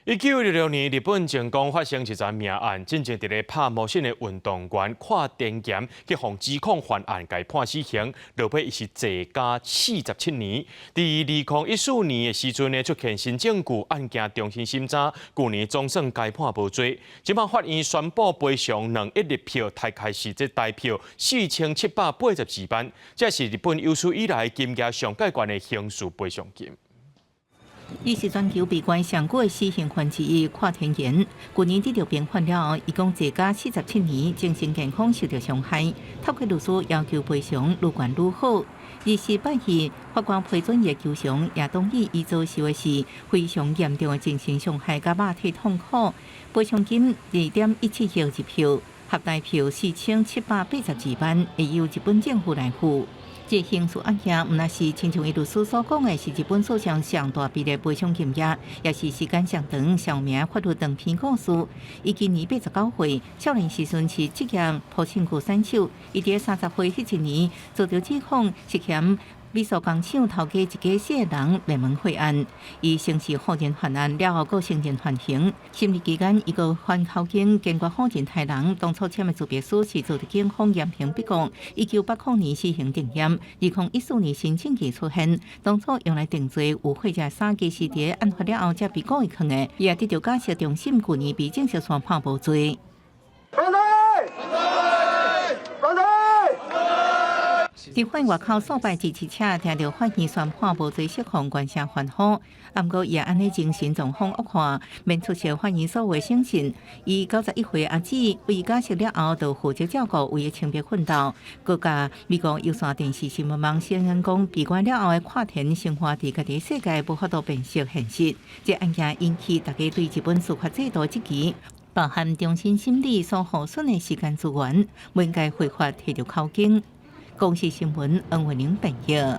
1966年，日本靜岡發生一樁命案，進前佇咧拍魔術的運動員闊田嚴去予指控犯案，共判死刑，落尾伊是坐監47年。佇2014年的時陣呢，出現新證據，案件重新審查，舊年總算改判無罪。這擺法院宣布賠償2億日票，大概是這台票4782萬，這是日本有史以來金額上蓋懸的刑事賠償金。伊是全球被關上久的死刑犯之一，闊田嚴。舊年得著平反了後，伊講坐監47年，精神健康受著傷害，透過律師要求賠償愈懸愈好。28日，法官批准伊的求償，也同意伊遭受的是非常嚴重的精神傷害佮肉體痛苦。賠償金2.17億日票，合台票4782萬，會由日本政府來付。這刑事案件，毋但是親像伊律師所講的，是日本史上上大筆的賠償金額，也是時間上長、上名法律長篇故事。伊今年89歲，少年時陣是職業柏青哥選手。伊佇30歲彼一年，遭著指控涉嫌美蘇工廠偷雞一家四个人滅門血案，伊先是否認犯案，了後閣承認犯行。審理期間，伊閣反口供，堅決否認刣人。當初簽的自白書是遭著警方嚴刑逼供。1980年死刑定讞，2014年新證據出現，當初用來定罪有血跡衫，其實佇案發了後才被故意囥的。伊也得著假釋重審，舊年被正式宣判無罪。反對！反對！佇法院外口數百支持者聽著法院宣判無罪釋放，懸聲歡呼。毋過伊也按呢精神狀況惡化，免出席法院所有審訊。伊91歲阿姊為假釋了後，就負責照顧，為伊清白奮鬥。閣共美國有線電視新聞網 CNN 講，被關了後的闊田生活佇家己世界無法度辨識現實。這案件引起大家對日本司法制度質疑，包含重新審理所耗損的時間資源，應該非法提著口供。公視新聞，黃慧玲編譯。